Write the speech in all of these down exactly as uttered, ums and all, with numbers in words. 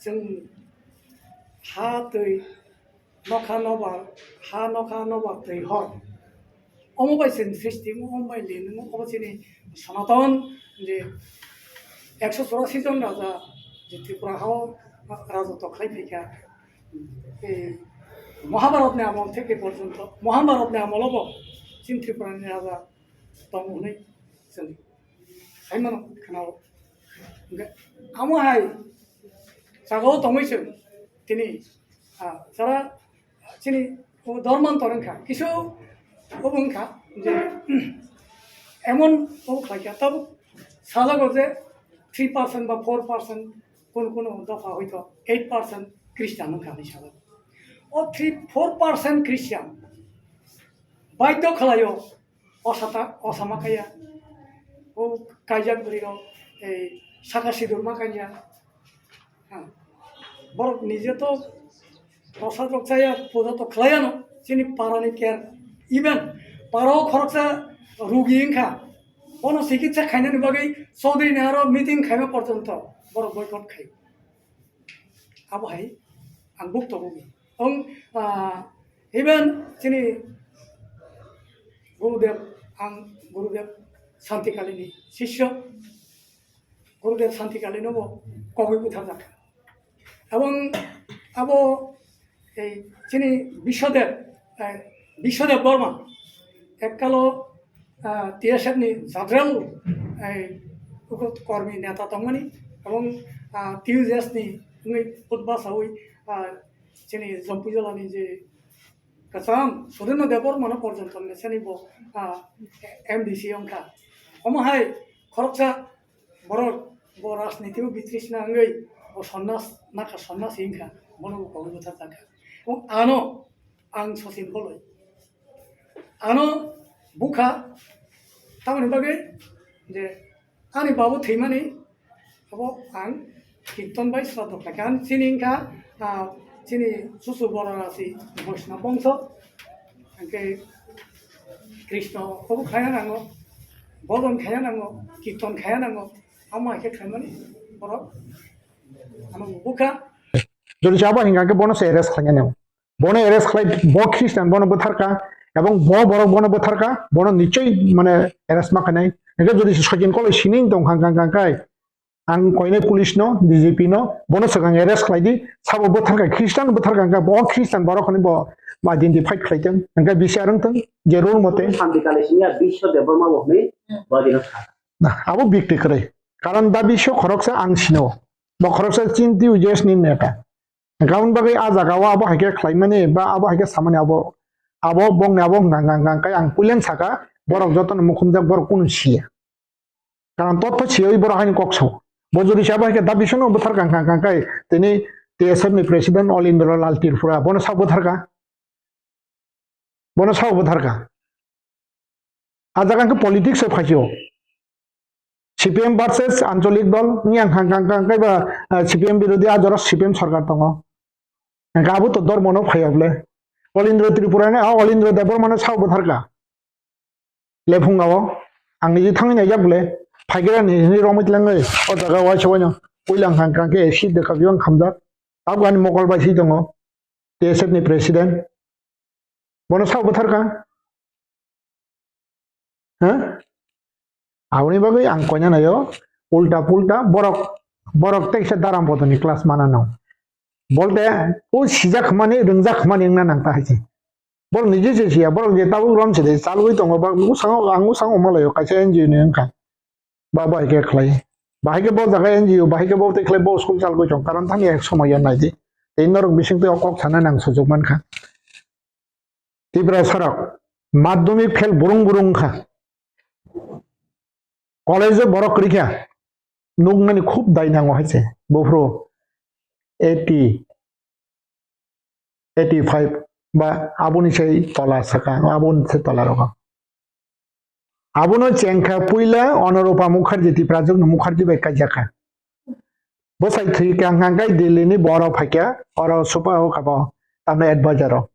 Chwng ha twi nokha nobar, ha nokha nobar twi hor. Omo bai chwng sristi wng, omo bai lin wng, omo chini Sonaton je ekso chorasi jon raja je Tripura hao rajotw khlai phaikha. Ei Mahabharatni amol theke porjonto, Mahabharatni amolo bo chini Tripurani raja tong hwnwi chwng sai mano khwnao. Hwnkhe amo hai jagao tongwi chwng tini, ah, jara chini o dorman torong kha, kisu obo wngkha je emon obo khlai kha, tabuk sajago je three percent ba four percent, kono kono dopha hoito eight percent Christian wngkha hinwi sajago. O three, four percent Christian baidhyo khlaio, osata, osama kaiya, o kaijak bwrwi rok, ei, saka sidur ma kanya. Ha. Borok nije to prasad rok chaya, puja to khlaiya no, chini para ni care. Even para o khoroksa rugi wngkha, bono chikitsa khainani bagwi Chaudhary ni aro meeting khaima porjonto borok boycott khai. Abo hai ang buk tongo. Ong, ah, even chini Gurudev, ang Gurudev Santikali ni sisyo, Gurudev Santikali no bo kogwi butharjak. Abong abo ei chini Biswadev, eh, Biswadev Borma, ekkalo, ah, T S F ni jadrel, ei, uko kormi neta tongmani, abong, ah, T U J S ni wngwi putba sawi, ah, chini Jompuijala ni je kacham Sudendra Debbarma no porjonto ni sani bo, ah, M D C wngkha. Omo hai khoroksa borok bo rajniti o bitrisna wngwi bo sonnas nakha, sonnas wngkha, bono bo kogwi butharjakha. O ano ang Sachin Koloi. Ano bukha tamoni bagwi je ani babu thwimani abo ang Kirtan bai sraddho khlaikha. Ani chini wngkha, ah, chini chuchu borok asi Vaishnava bongso. Hwnkhe Krishna obo khaya nango, bhojon khaya nango, Kirtan khaya nango. Amo hai khe khlaimani borok ano bukha. Jodi se abo hingka khe bono se arrest khlainani. Bono arrest khlai, bo Christian bono bwtharka, ebong bo borok bono bwtharka, bono nichoi mane arrest ma khainai. Hingke jodi se Sachin Koloi sini tong kha, kha, kha, kha, ang koinai police no, D G P no, bono swkang arrest khlai di, sabo bwtharka, Christian bwtharka, hingke bo Christian borok hwnwi bo identify khlai tong, hingke B C R wng tong, je rule mote. Shanti Kali sini ya Biswa Debbarma bo hwnwi bo dino kha. Na, abo bikti kwrwi. Karon da Biswa khoroksa ang sino. Bo khoroksa chinti ujes ni neta. Hingke aboni bagwi ah jaga o abo hai khe khlaimani ba abo hai khe samani abo, abo bongni abo hwnka hwnka hwnka hwnkhe ang puileng saka borok jotono mukhumjak borok kunu siya. Karon totpho siyawi borok haini kok sao. Bo jodi se abo hai khe da Biswano bwtharka hwnka hwnka hwnkhe tini T S F ni president Olindra Lal Tripura bono sak bwtharka. Bono sao bwtharka. Ah jaga hwnkhe politics o phaisio. C P M versus Ancholik Dol, wngya hwnkha hwnkha hwnkha hwnkhe ba, ah, C P M birodhi ah jorao C P M sarkar tongo. Hwnkhe abo to dormono phaiya bole. Olindra Tripura ni, ah, Olindra Debbarma no sao bwtharka. Lephunga o, ang niji thangwi naijak bole. Phaigira ni hwnwi romwi tlangwi, o jaga waisa waino. Puila hwnkha hwnkha khe acid de kabiyo ang khamjak. Tabuk ani mokol bai si tongo. T S F ni president. Bono sao bwtharka? Ha? Aboni bagwi ang koina naio, ulta pulta borok, borok teisa daram bodoni class mana no. Bolte o sijak mani, rwngjak mani wngna nang ta hai se. Borok nije se siya, borok je tabuk rom se de, chalwi tongo, ba, musango, ang musango malaio, kaisa N G O ni wngkha. Ba, bahai khe khlai. Bahai khe bo jaga N G O, bahai khe bo tei khlai bo school chalgwi tong. Karon thani ek somoy ya nai di. Tei norok bising tei o kok sana nang sujuk mankha. Tiprasa rok madhyamik fail burung burung kha. College o borok kwrwi kha. Nuknani khub dai nango hai se. Buphuru eighty eighty five ba aboni sai tola saka, aboni sai tola rogo. Abono chengkha puila Onurupa Mukherjee, Tiprajwkni Mukherjee bai kaijakha. Bwsai thwi kha hwnkha khe Delhi ni boro phaikha, oro supa o kabo tamni advisor o.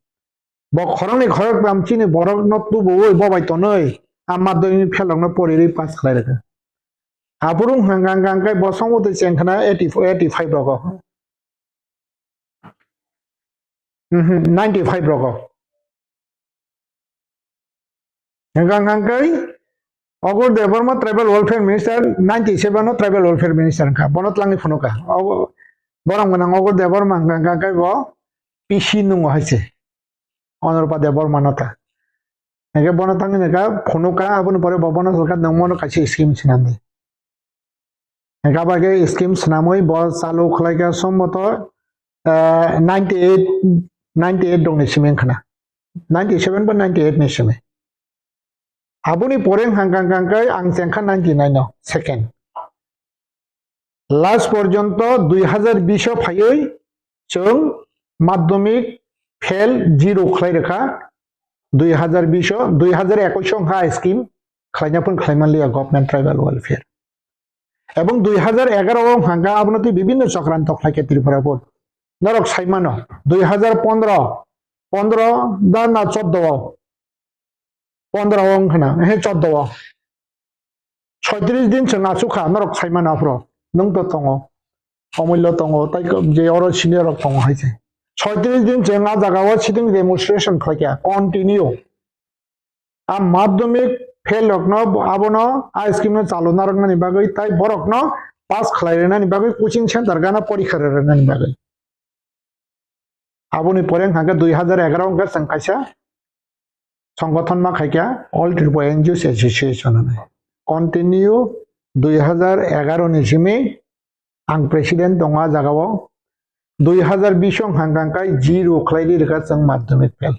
Bo khoroknwi khoroktham chini borokno tubuwi bobai tonwi, a madhyamik fail rokno porirwi pass khlai rwkha. Aphuru hwnkha hwnkha hwnkha khe bo songwtwi chengkhna eighty, eighty five rogo. Mhm, ninety five rogo. Hingkha hingkha khe Agur Debbarma Tribal Welfare Minister, ninety seven o Tribal Welfare Minister wngkha, bono twlangni phunukha. Obo borok gwnang Agur Debbarma hingkha hingkha khe bo P C nungo hai se. Onurpa Debbarma no ta. Hingkhe bono tangwi nokha phunukha, aboni pore bo bono swkha nwng mono kaisa scheme swnam di. Hingkhe abo khe scheme swnamwi bo chalu khlaikha somboto, eh, ninety eight, ninety eight rokni simi wngkhana. Ninety seven ba ninety eight ni simi. Aboni pore hingkha hingkha khe ang chengkha ninety nine o second. Last porjonto dui hazar bish o phaiwi chwng madhyamik fail zero khlai rwkha. Dui hazar bish o, dui hazar ekush o wngkha scheme khlaina phun khlai manliya government tribal welfare. Ebong dui hazar egaroh o hwnka abono tei bibinno chokranto khlaikha Tripura board. Norok saimano, dui hazar pondro, pondro da na choddo o, pondro o wngkhana, he choddo o. Soitris din chwng achukha, norok saimano aphuru. Nwng to tongo, omullo tongo, tai ko-, je oro senior rok tongo hai se. Soitris din chwng a jaga o sitting demonstration khlaikha, continue. A madhyamik fail rokno abono a scheme no chalu narwknani bagwi tai borokno pass khlai rwnani bagwi coaching center gana porikha rwnani bagwi. Aboni pore wngkha khe dui hazar egaroh wngkha chwng kaisa songgothon ma khaikha All Tripura N G Os Association hinwi. Continue dui hazar egaroh ni simi ang president tongo a jagao. Dui hazar bish o hwnka hwnka khe zero khlai ri rwkha chwng madhyamik fail.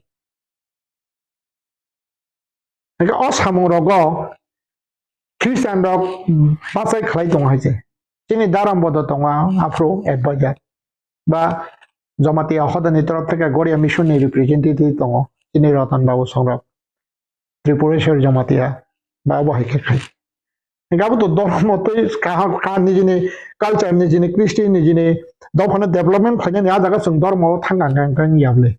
Hingkhe o samung rogo Christian rok bachai khlai tongo hai se. Chini Daram Bodo tongo aphuru advisor. Ba Jamatia hodani torof theke Goria Mission ni representative tongo. Chini Ratan Babu Songrok. Tripureshwar Jamatia. Ba obo hai khe khai. Hingkhe abo to dhormo tei kaha, kaha nijini culture nijini Christian nijini dophano development khlainani a jaga chwng dhormo o thang ang kang kang ya bwle.